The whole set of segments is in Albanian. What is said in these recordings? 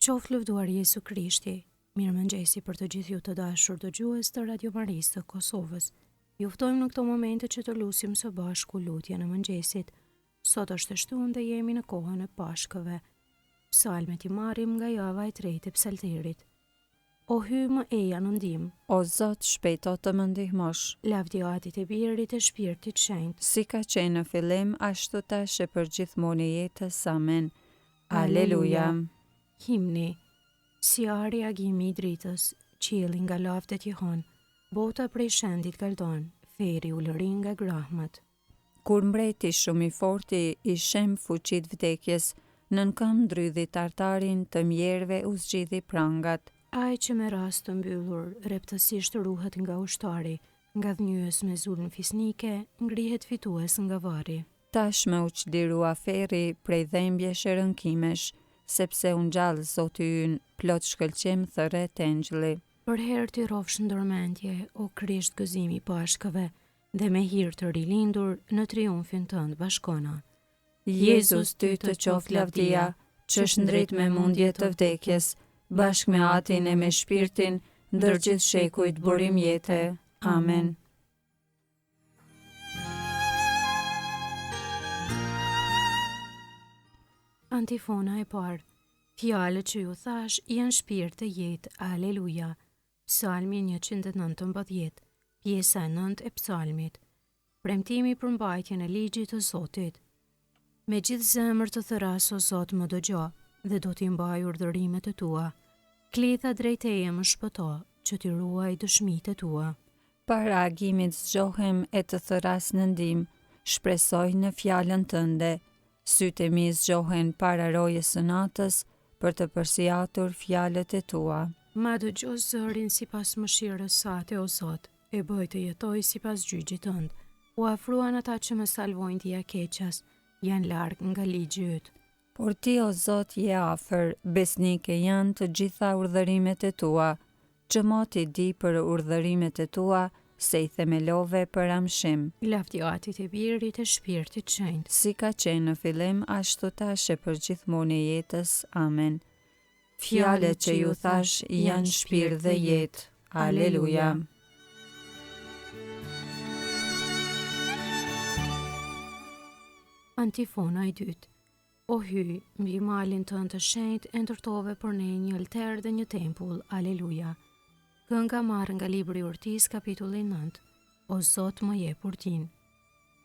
Qoftë lëvduar Jezu Krishti. Mirëmëngjesi për të gjithë ju të dashur dëgjues të Radio Marisë së Kosovës. Ju ftojmë në këto momente që të lusim së bashku lutjen e mëngjesit. Sot është e shtunë dhe jemi në kohën e Pashkëve. Psalmet i marrim nga java e tretë e Psalterit. O Hyj më eja në ndihmë. O Zot shpejto të më ndihmosh. Lavdi Atit e Birit e Shpirtit Shenjt. Si ka qenë në fillim, ashtu tash e përgjithmonë e jetës. Amen. Aleluja. Himni. Si ari agimi i dritës, qielli nga lavdet jehon, bota prej shendit galdon, ferri ulërin nga grahmat. Kur mbreti shumë i forti i shemb fuqitë vdekjes, nën këmbë ndrydhi Tartarin, të mjerëve u zgjidhi prangat. Ai që me rrasë të mbyllur, rreptësisht ruhet nga ushtari, ngadhnjyes me zulmë fisnike, ngrihet fitues nga varri. Tashmë u çlirua ferri prej dhembjesh e rënkimesh, sepse u ngjall Zoti ynë, plot shkëlqim thërret engjëlli. Përherë t'i rrofsh ndër mendje, o Krisht gëzimi i Pashkëve, Dhe me hir të rilindur, në triumfin tënd bashkona. Jezus ty të qoftë lavdia, që shndrit me mundje të vdekjes, bashkë me Atin e me Shpirtin, ndër gjithë shekujt burim jete. Amen. Antifona e parë. Fjalët që ju thashë janë shpirt e jetë. Aleluja. Psalmi 119, pjesa e nëntë e psalmit. Premtimi për mbajtjen e ligjit të Zotit. Me gjithë zemër të thërras o Zot më dëgjo dhe do t'i mbaj urdhërimet e tua. Klitha drejt teje më shpëto, që t'i ruaj dëshmitë e tua. Para agimit zgjohem e të thërras në ndihmë, shpresoj në fjalën tënde. Sytë e mi zgjohen para rojës së natës për të përsiatur fjalët e tua. Ma dëgjo zërin sipas mëshirës sate, o Zot, e bëj të jetoj sipas gjyqit tënd. U afruan ata që më salvojnë diakeqas, janë larg nga ligji yt. Por ti, o Zot, je afër, besnike janë të gjitha urdhërimet e tua. Që moti di për urdhërimet e tua, se i themelove për amshim. Lavdi Atit e Birit e Shpirtit Shenjt. Si ka qenë në fillim, ashtu tash e përgjithmonë e jetës. Amen. Fjalët që ju thashë janë shpirt dhe jetë. Aleluja. Antifona e dytë. O Hyj, mbi malin tënd të shenjtë e ndërtove për ne një altar dhe një tempull. Aleluja. Kënga marrë nga libri i Urtisë, kapitulli 9. O Zot, më jep urtinë.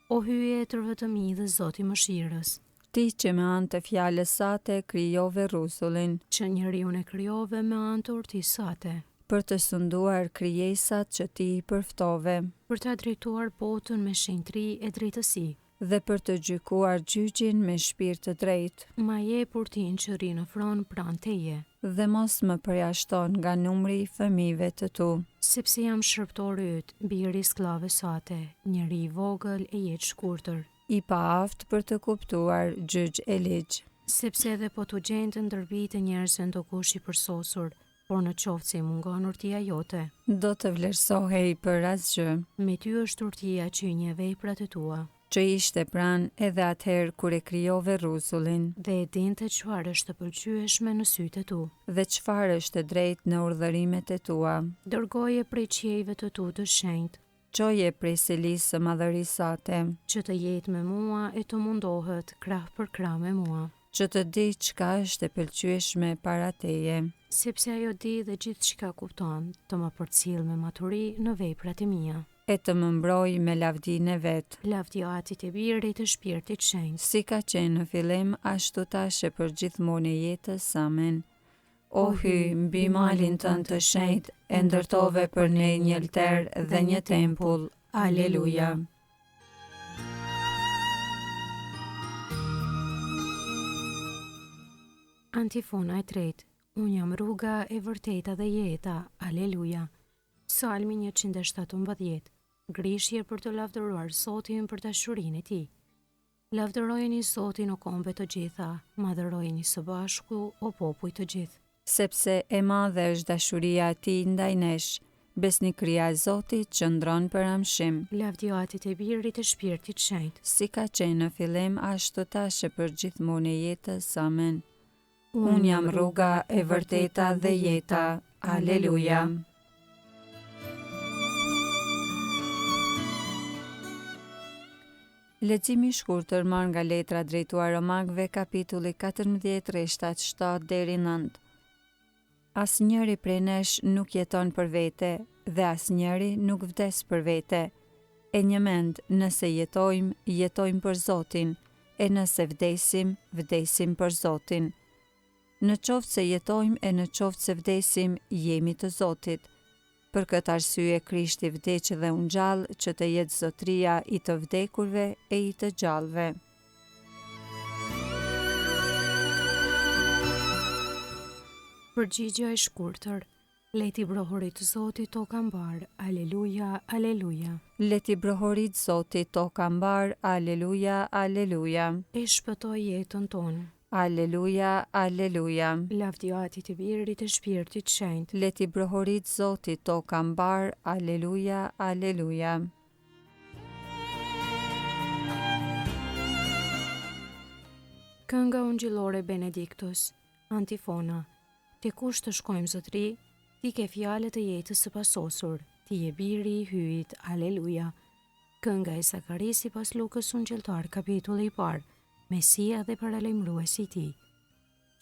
O Hyj i etërve të mi dhe Zot i mëshirës. Ti që me anë të fjalës sate krijove rruzullin. Që njeriun e krijove me anë të urtisë sate. Për të sunduar krijesat që ti i përftove. Për ta drejtuar botën me shenjtëri e drejtësi. Dhe për të gjykuar gjyqin me shpirt të drejtë. Ma jep urtinë që rri në fron pranë teje. Dhe mos më përjashto nga numri i fëmijëve të tu. Sepse jam shërbëtori yt, bir i skllaves sate, njeri i vogël e jetëshkurtër. I paaftë për të kuptuar gjyq e ligj. Sepse edhe po t'u gjendet ndër bijtë e njerëzve ndokush i përsosur, por në qoftë se i mungon urtia jote. Do të vlerësohej për asgjë. Me ty është urtia që i njeh veprat e tua. Që ishte pranë edhe atëherë kur e krijove rruzullin. Dhe e dinte çfarë është e pëlqyeshme në sytë e tu. Dhe çfarë është e drejtë në urdhërimet e tua. Dërgoje prej qiejve të tu të shenjtë. Çoje prej selisë së madhërisë sate. Që të jetë me mua e të mundohet krah për krah me mua. Që të di çka është e pëlqyeshme para teje. Sepse ajo di dhe gjithçka kupton, të më përcjellë me maturi në veprat e mia. E të më mbrojë me lavdinë e vet. Lavdi Atit e Birit e Shpirtit Shenjt. Si ka qenë në fillim, ashtu tash e përgjithmonë e jetës. Amen. O Hyj, mbi malin tënd të shenjtë e ndërtove për ne një altar dhe një tempull. Aleluja. Antifona e tretë. Unë jam rruga e vërteta dhe jeta. Aleluja. Psalmi 117. Grishje për të lavdëruar Zotin për dashurinë e tij. Lavdërojeni Zotin o kombe të gjitha, madhërojeni së bashku o popuj të gjithë. Sepse e madhe është dashuria e tij ndaj nesh, besnikëria e Zotit qëndron për amshim. Lavdi Atit e Birit e Shpirtit Shenjt. Si ka qenë në fillim, ashtu tash e përgjithmonë e jetës. Amen. Unë jam rruga, e vërteta dhe jeta. Aleluja. Leximi i shkurtër marrë nga letra drejtuar Romakëve kapitulli 14 rreshtat 7 deri 9. Asnjëri prej nesh nuk jeton për vete dhe asnjëri nuk vdes për vete. E njëmend, nëse jetojmë, jetojmë për Zotin, e nëse vdesim, vdesim për Zotin. Në qoftë se jetojmë e në qoftë se vdesim, jemi të Zotit. Për këtë arsye Krishti vdiq dhe u ngjall që të jetë Zotëria i të vdekurve e i të gjallëve. Përgjigja e shkurtër, Le t'i brohoritë Zotit toka mbarë, Aleluja, Aleluja. Le t'i brohoritë Zotit toka mbarë, Aleluja, Aleluja. E shpëtoi jetën tonë. Aleluja, Aleluja. Lavdi Atit e Birit e Shpirtit Shenjt. Le t'i brohoritë Zotit toka mbarë, Aleluja, Aleluja. Kënga ungjillore Benedictus, Antifona, Te kush të shkojmë Zotëri, ti ke fjalët e jetës së pasosur, ti je biri i Hyjit, Aleluja. Kënga e Zakarisë sipas Lukës Ungjilltar, kapitulli i parë, Mesia dhe paralajmëruesi i tij.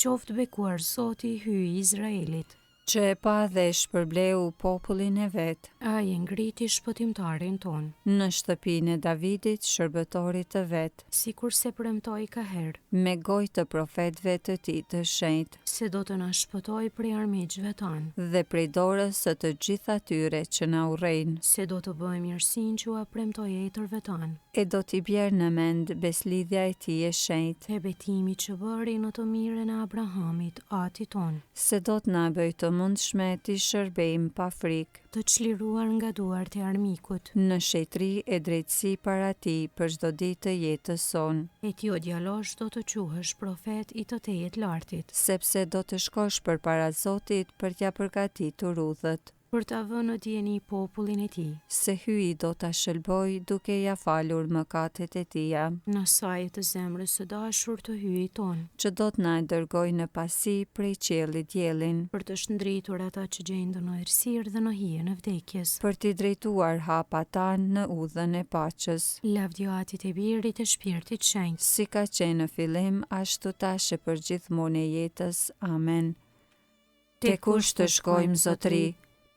Qoftë bekuar Zoti, Hyi i Izraelit. Që e pa dhe e shpërbleu popullin e vet. Ai e ngriti Shpëtimtarin tonë. Në shtëpinë e Davidit, shërbëtorit të vet. Sikurse premtoi kaherë. Me gojë të profetëve të tij të shenjtë. Se do të na shpëtojë prej armiqve tanë. Dhe prej dorës së të gjithë atyre që na urrejnë. Se do të bëjë mirësinë që ua premtoi etërve tanë. E do t'i bjerë në mend besëlidhja e tij e shenjtë. E betimi që bëri në të mirën e Abrahamit, atit tonë. Se do të na bëjë të mundshme t'i shërbejmë pa frikë. Të çliruar nga duart e armikut. Në shenjtëri e drejtësi para tij për çdo ditë të jetës sonë. E ti o djalosh do të quhesh profet i të Tejetlartit. Sepse do të shkosh përpara Zotit për t'ia përgatitur udhët. Për ta vënë në dijeni popullin e tij. Se Hyji do ta shëlbojë duke ia falur mëkatet e tija. Në saje të zemrës së dashur të Hyjit tonë. Që do të na e dërgojë në pasi prej qiellit diellin. Për të shndritur ata që gjenden në errësirë dhe në hijen e vdekjes. Për t'i drejtuar hapat tanë në udhën e paqes. Lavdi Atit e Birit e Shpirtit Shenjt. Si ka qenë në fillim, ashtu tash e përgjithmonë e jetës. Amen. Te kush të shkojmë Zotëri,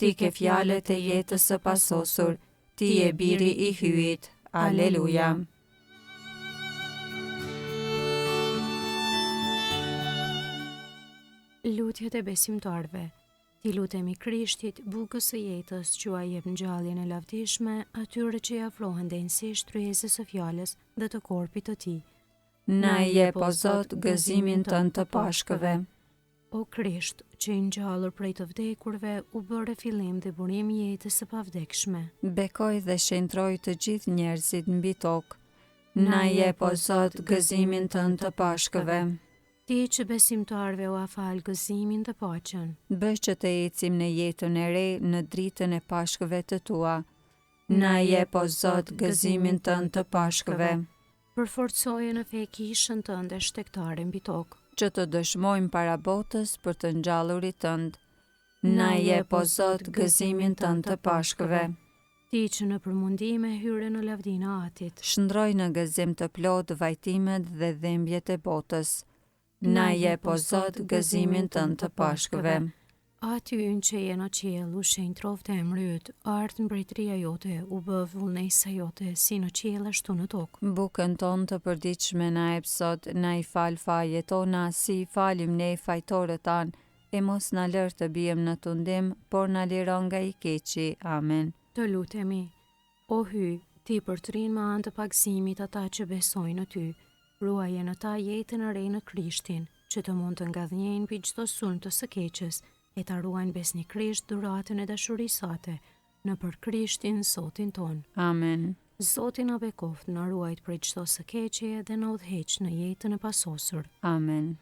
ti ke fjalët e jetës së pasosur, ti je biri i Hyjit. Aleluja. Lutjet e besimtarëve. T'i lutemi Krishtit, bukës së jetës, që ua jep ngjalljen e lavdishme atyre që i afrohen denjësisht tryezës së fjalës dhe të korpit të tij. Na e jep, o Zot, gëzimin tënd të Pashkëve. O Krisht, që i ngjallur prej të vdekurve, u bëre fillim dhe burim i jetës së pavdekshme. Bekoji dhe shenjtëroji të gjithë njerëzit mbi tokë. Na e jep, o Zot, gëzimin tënd të Pashkëve. Ti që besimtarëve ua fal gëzimin dhe paqen. Bëj që të ecim në jetën e re në dritën e Pashkëve të tua. Na e jep, o Zot, gëzimin tënd të Pashkëve. Përforcoje në fe kishën tënde shtegtare mbi tokë. Që të dëshmojmë para botës për të ngjallurit tënd. Na e jep, o Zot, gëzimin tënd të Pashkëve. Ti që nëpër mundime hyre në lavdinë e Atit. Shndërroji në gëzim të plotë vajtimet dhe dhimbjet e botës. Na e jep, o Zot, gëzimin tënd të Pashkëve. Ati ynë që je në qiell, u shenjtroftë emri yt, ardhtë mbretëria jote, u bëftë vullnesa jote, si në qiell ashtu në tokë. Bukën tonë të përditshme na jep sot, na i fal fajet tona, si i falim ne fajtorët tanë, e mos na lër të biem në tundim, por na liro nga i keqi. Amen. Të lutemi. O Hyj, Ti përtërin me anë të pagëzimit ata që besojnë në Ty, ruaje në ta jetën e re në Krishtin, që të mund të ngadhënjejnë mbi çdo sulm të së keqes e ta ruajnë besnikërisht dhuratën e dashurisë sate, nëpër Krishtin, Zotin tonë. Amen. Zoti na bekoftë, na ruajtë prej çdo së keqeje dhe na udhëheqtë në jetën e pasosur. Amen.